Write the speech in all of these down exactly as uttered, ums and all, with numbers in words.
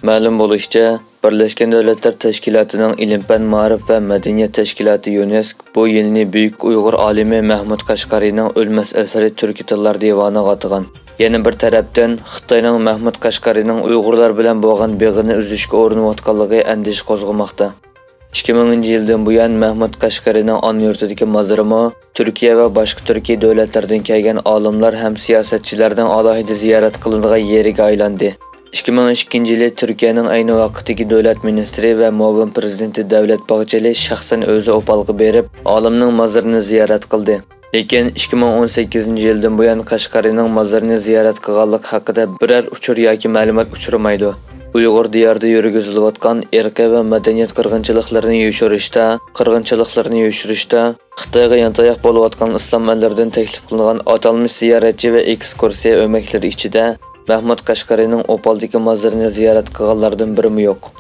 مەلۇم بولۇشىچە، بىرلەشكەن دۆلەتلەر تەشكىلاتىنىڭ ئىلىم-پەن، مائارىپ ۋە مەدەنىيەت تەشكىلاتى يۇنېسكو بۇ يىلنى بۈيۈك ئۇيغۇر ئالىمى مەھمۇد قەشقەرىنىڭ ئۆلمەس ئەسىرى تۈركىي تىللار دىۋانىغا ئاتىغان. يەنە بىر تەرەپتىن، خىتاينىڭ مەھمۇد قەشقەرىنىڭ ئۇيغۇرلار بىلەن بولغان بېغىنى ئۈزۈشكە ئۇرۇنۇۋاتقانلىقى ئەندىشە قوزغىماقتا. ئىككى مىڭىنچى يىلدىن بۇيان مەھمۇد قەشقەرىنىڭ ئانا يۇرتىدىكى مازىرىمۇ تۈركىيە ۋە باشقا تۈركىي دۆلەتلەردىن كەلگەن ئالىملار ھەم سىياسەتچىلەرنىڭ ئالاھىدە زىيارەت قىلىدىغان يېرىگە ئايلاندى. ئىككى مىڭ ئىككىنچى يىلى تۈركىيەنىڭ ئەينى ۋاقىتتىكى دۆلەت مىنىستىرى ۋە مۇئاۋىن پىرېزىدېنتى دەۋلەت باغچېلى شەخسەن ئۆزى ئوپالغا بېرىپ، ئالىمنىڭ مازىرىنى زىيارەت قىلدى. لېكىن ئىككى مىڭ ئون سەككىزىنچى يىلدىن بۇيان قەشقەرىنىڭ مازىرىنى زىيارەت قىلغانلىقى ھەققىدە بىرەر ئۇچۇر ياكى مەلۇمات ئۇچرىمايدۇ. ئۇيغۇر دىيارىدا يۈرگۈزۈلۈۋاتقان ئىرقىي ۋە مەدەنىيەت قىرغىنچىلىقلىرىنى يوشۇرۇشتا، قىرغىنچىلىقلىرىنى يوشۇرۇشتا، خىتايغا يانتاياق بولۇۋاتقان ئىسلام ئەللىرىدىن تەكلىپ قىلىنغان ئاتالمىش زىيارەتچى ۋە ئېكسكۇرسىيە ئۆمەكلىرى ئىچىدە مەھمۇد قەشقەرىنىڭ ئوپالدىكى مازىرىنى زىيارەت قىلغانلاردىن بىرىمۇ يوق.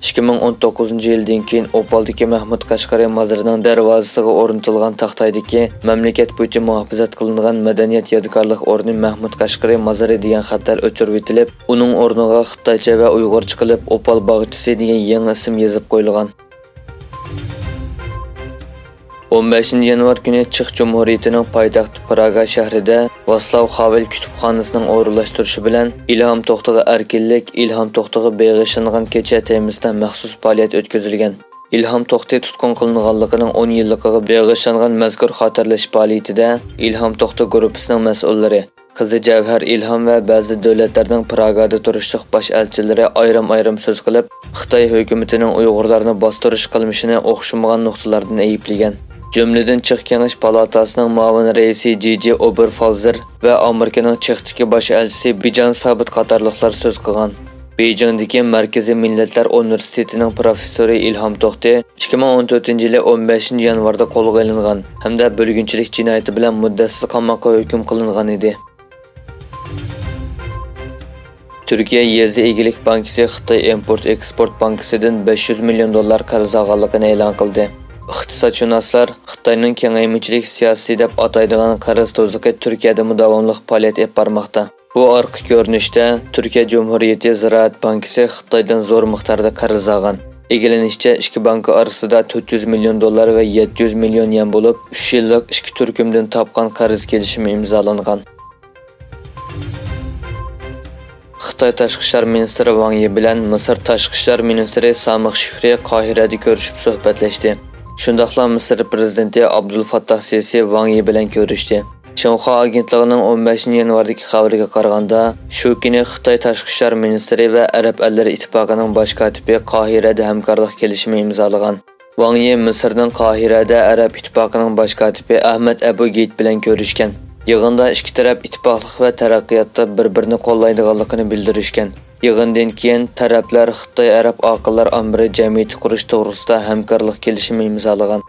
ئىككى مىڭ ئون توققۇزىنچى يىلدىن كېيىن ئوپالدىكى مەھمۇد قەشقەرى مازىرىنىڭ دەرۋازىسىغا ئورنىتىلغان تاختايدىكى مەملىكەت بويىچە مۇھاپىزەت قىلىنغان مەدەنىيەت يادىكارلىق ئورنى مەھمۇد قەشقىرى مازىرى دېگەن خەتلەر ئۆچۈرۈۋېتىلىپ، ئۇنىڭ ئورنىغا خىتايچە ۋە ئۇيغۇرچە قىلىپ ئوپال باغچىسى دېگەن يېڭى ئىسىم يېزىپ قويۇلغان. ئون بەشىنچى يانۋار كۈنى چېخ جۇمھۇرىيىتىنىڭ پايتەختى پراگا شەھىرىدە ۋاسلاۋ خاۋېل كۇتۇپخانىسىنىڭ ئورۇنلاشتۇرۇشى بىلەن ئىلھام توختىغا ئەركىنلىك، ئىلھام توختىغا بېغىشلانغان كېچە تېمىسىدا مەخسۇس پائالىيەت ئۆتكۈزۈلگەن. ئىلھام توختى تۇتقۇن قىلىنغانلىقىنىڭ ئون يىللىقىغا بېغىشلانغان مەزكۇر خاتىرىلەش پائالىيىتىدە ئىلھام توختى گۇرۇپپىسىنىڭ مەسئۇللىرى، قىزى جەۋھەر ئىلھام ۋە بەزى دۆلەتلەرنىڭ پراگادا تۇرۇشلۇق باش ئەلچىلىرى ئايرىم-ئايرىم سۆز قىلىپ، خىتاي ھۆكۈمىتىنىڭ ئۇيغۇرلارنى باستۇرۇش قىلمىشىنى ئوخشىمىغان نۇقتىلاردىن ئەيىبلىگەن. جۈملىدىن چېخ كېڭەش پالاتاسىنىڭ مۇئاۋىن رەئىسى جىجى ئوبېرفالزېر ۋە ئامېرىكىنىڭ چېختىكى باش ئەلچىسى بىجان سابىت قاتارلىقلار سۆز قىلغان. بېيجىڭدىكى مەركىزىي مىللەتلەر ئۇنىۋېرسىتېتىنىڭ پروفېسسورى ئىلھام توختى ئىككى مىڭ ئون تۆتىنچى يىلى ئون بەشىنچى يانۋاردا قولغا ئېلىنغان ھەمدە بۆلگۈنچىلىك جىنايىتى بىلەن مۇددەتسىز قاماققا ھۆكۈم قىلىنغان ئىدى. تۈركىيە يېزا ئىگىلىك بانكىسى خىتاي ئىمپورت ئېكسپورت بانكىسىدىن بەش يۈز مىليون دوللار قەرز ئالغانلىقىنى ئېلان قىلدى. ئىقتىسادشۇناسلار خىتاينىڭ كېڭەيمىچىلىك سىياسىتى دەپ ئاتايدىغان قەرز تۇزىقى تۈركىيەدىمۇ داۋاملىق پائالىيەت ئېلىپ بارماقتا. بۇ ئارقا كۆرۈنۈشتە تۈركىيە جۇمھۇرىيىتى زىرائەت بانكىسى خىتايدىن زور مىقداردا قەرز ئالغان. ئىگىلىنىشىچە، ئىككى بانكا ئارىسىدا تۆت يۈز مىليون دوللار ۋە يەتتە يۈز مىليون يەن بولۇپ، ئۈچ يىللىق ئىككى تۈركۈمدىن تاپقان قەرز كېلىشىمى ئىمزالانغان. خىتاي تاشقى ئىشلار مىنىستىرى ۋاڭ يى بىلەن مىسىر تاشقى ئىشلار مىنىستىرى سامىخ شۈكرى قاھىرەدە كۆرۈشۈپ سۆھبەتلەشتى. شۇنداقلا مىسىر پىرېزىدېنتى ئابدۇل فاتتاھ سىسى ۋاڭ يى بىلەن كۆرۈشتى. شىنخۇا ئاگېنتلىقىنىڭ ئون بەشىنچى يانۋاردىكى خەۋىرىگە قارىغاندا، شۇ كۈنى خىتاي تاشقى ئىشلار مىنىستىرى ۋە ئەرەب ئەللىرى ئىتتىپاقىنىڭ باش كاتىپى قاھىرەدە ھەمكارلىق كېلىشىمى ئىمزالىغان. ۋاڭ يى مىسىرنىڭ قاھىرەدە ئەرەب ئىتتىپاقىنىڭ باش كاتىپى ئەھمەد ئەبۇ گېيت بىلەن كۆرۈشكەن. يىغىندا ئىككى تەرەپ ئىتتىپاقلىق ۋە تەرەققىياتتا بىر-بىرىنى قوللايدىغانلىقىنى بىلدۈرۈشكەن. يىغىندىن كېيىن تەرەپلەر خىتاي ئەرەب ئاقىللار ئامبىرى جەمئىيىتى قۇرۇش توغرىسىدا ھەمكارلىق كېلىشىمى ئىمزالىغان.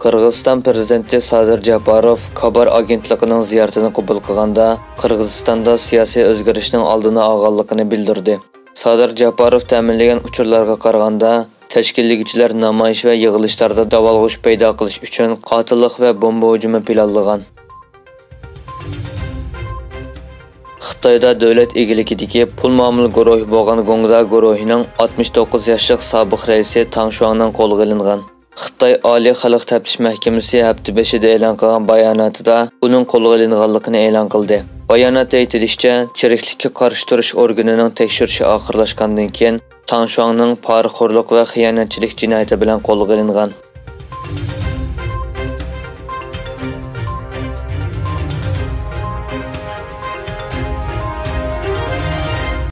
قىرغىزىستان پىرېزىدېنتى سادىر جاپاروف كابار ئاگېنتلىقىنىڭ زىيارىتىنى قوبۇل قىلغاندا، قىرغىزىستاندا سىياسىي ئۆزگىرىشنىڭ ئالدىنى ئالغانلىقىنى بىلدۈردى. سادىر جاپاروف تەمىنلىگەن ئۇچۇرلارغا قارىغاندا، تەشكىللىگۈچىلەر نامايىش ۋە يىغىلىشلاردا داۋالغۇش پەيدا قىلىش ئۈچۈن قاتىللىق ۋە بومبا ھۇجۇمى پىلانلىغان. خىتايدا دۆلەت ئىگىلىكىدىكى پۇل مۇئامىلە گۇرۇھى بولغان گۇڭدا گۇرۇھىنىڭ ئاتمىش توققۇز ياشلىق سابىق رەئىسى تاڭ شۇاڭنىڭ قولغا ئېلىنغان. خىتاي ئالىي خەلق تەپتىش مەھكىمىسى ھەپتە بېشىدا ئېلان قىلغان باياناتىدا ئۇنىڭ قولغا ئېلىنغانلىقىنى ئېلان قىلدى. باياناتتا ئېيتىلىشىچە، چىرىكلىككە قارشى تۇرۇش ئورگىنىنىڭ تەكشۈرۈشى ئاخىرلاشقاندىن كېيىن، تاڭ شۇاڭنىڭ پارىخورلۇق ۋە خىيانەتچىلىك جىنايىتى بىلەن قولغا ئېلىنغان.